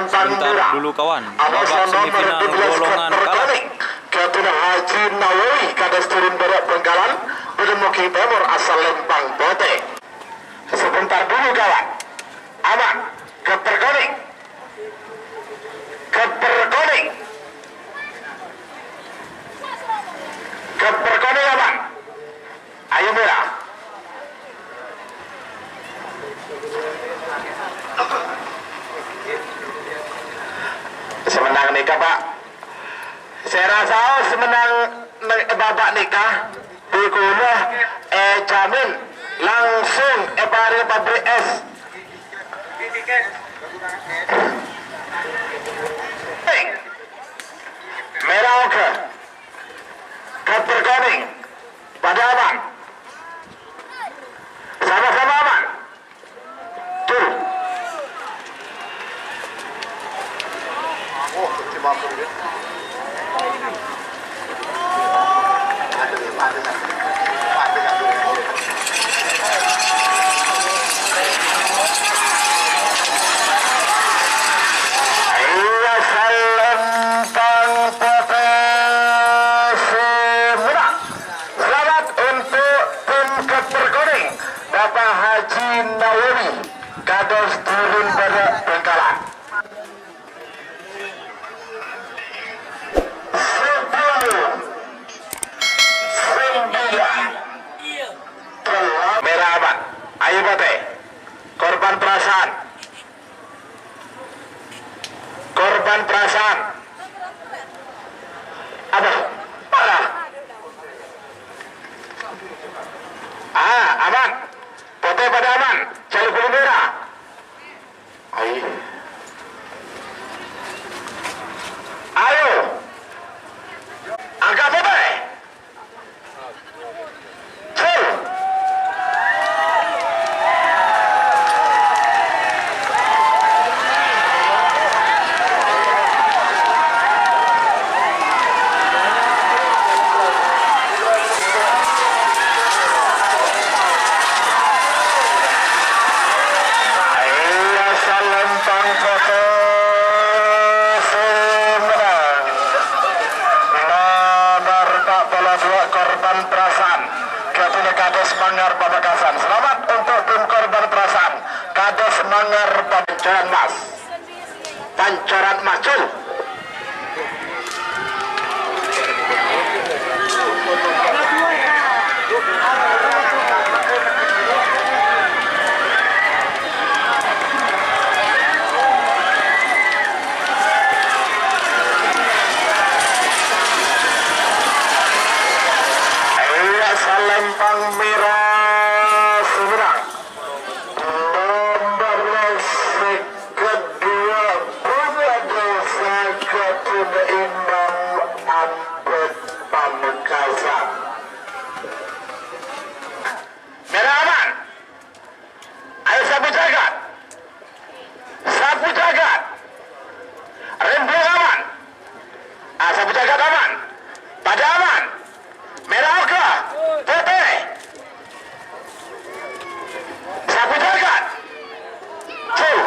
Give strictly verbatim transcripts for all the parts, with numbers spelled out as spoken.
Sebentar dulu, kawan. Babak semifinal golongan kalap. Kèyaè Haji Nawawi, kados turun bârâ' Bhângkalan, bâdâ Mokhing Tèmor asal Lèmpang Potè. Sebentar dulu, kawan. Aman. Keper konèng. Keper konèng. Keper konèng, aman. Ayo, mèra. Samennang nèka, Pak. Sè rasaos mennang neng-, Bapak nèka, bi' kaulâ èjhâmin langsung èparèngè pabrik es. Mèra oghâ. Keper konèng. Padâ aman. Sama-sama aman. Tur. Iya, salèmpang potè sè mennang. Selamat untuk tim Keper Konèng, Bapak Haji Nawawi, kados turun bârâ' Bhângkalan. Sepuluh, sembilan, delapan. Mèra aman. Ayo, Potè. Korban perasaan. Korban perasaan. Apa? Parah. Ah, aman. Potè padâ aman. Jalur bulu mèra. Ai. Ayo. Angka Potè. Iya, salèmpang potè sè mennang. Nomor empat puluh dua, Korban Perasaan. Ghâbungnga kados Manggar Pamekasan. Selamat untuk tim Korban Perasaan. Kados Manggar Pamekasan, Mas. Pancoran Mas Jul. Iya, salèmpang mèra sè mennang. Nomor sèket dua, Bunga Desa Ghâbungnga Imam Ambet Pamekasan. Mèra aman. Ayo, sabu jagat. Sabu jagat. Rembug aman. Ah, sabu jagat aman. Padâ aman. Mèra oghâ. Potè. Sabu jagat. Full.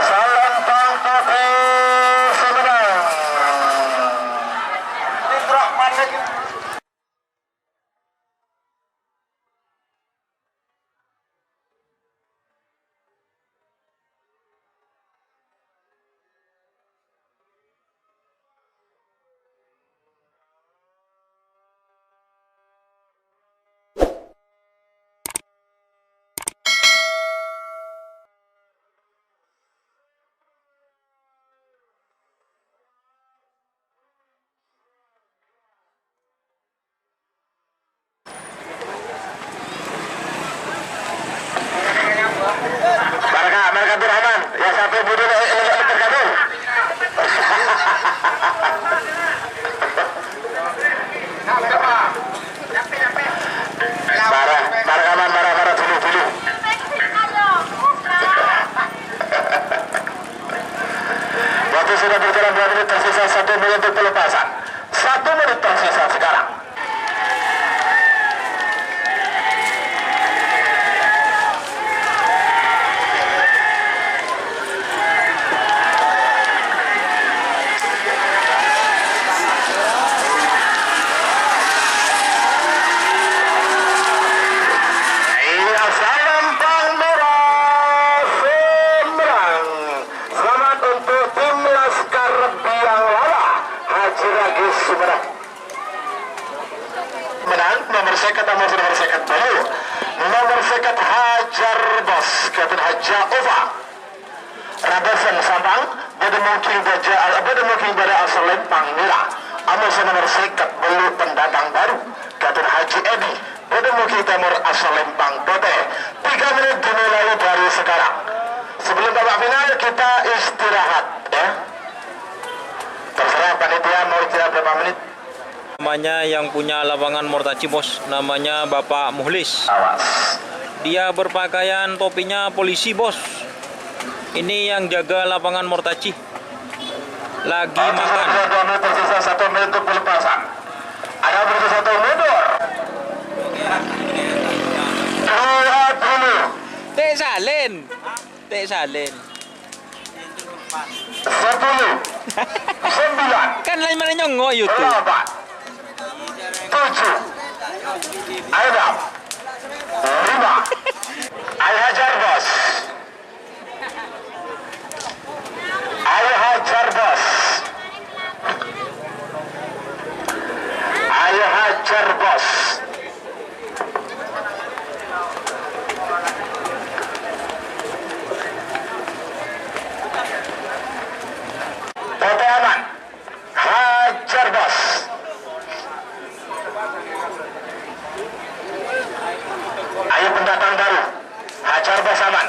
Salèmpang potè sè mennang. Baraka, Baraka Abdurrahman, ya, satu budi, eh, eh, eh, tergabung. Bara, Baraka aman, bara, bara, dulu, dulu. Jarbas, Ghâtèn Hajjah Ufa. Rabasan Sampang, bâdâ mongking bâjâ, bâdâ mongking bâdâ asal Lèmpang nèra. Amoso nomer sèket tello pendatang baru, Ghâtèn Haji Edi, bâdâ mongking tèmor asal Lèmpang Potè. Tiga menit dimulai dari sekarang. Sebelum babak final, kita istirahat, ya. Terserah panitia mau istirahat berapa menit. Namanya yang punya lapangan Mortaji, Bos. Namanya Bapak Muhlis. Awas. Dia berpakaian topinya polisi, Bos. Ini yang jaga lapangan Mortaji. Lagi makan. Satu menit, tersisa satu menit untuk pelepasan. Ada bersatu satu mundur. Dua puluh. Tè' salèn. Tè' salèn. Sepuluh. Sembilan. Kan lain mana nyongo' itu. Delapan. Tujuh. Enam. Lima. Ayo hajar, Bos. Ayo hajar, Bos. Ayo hajar, Bos. Potè aman. Hajar, Bos. Ayo pendatang baru. Hajar, Bos, aman.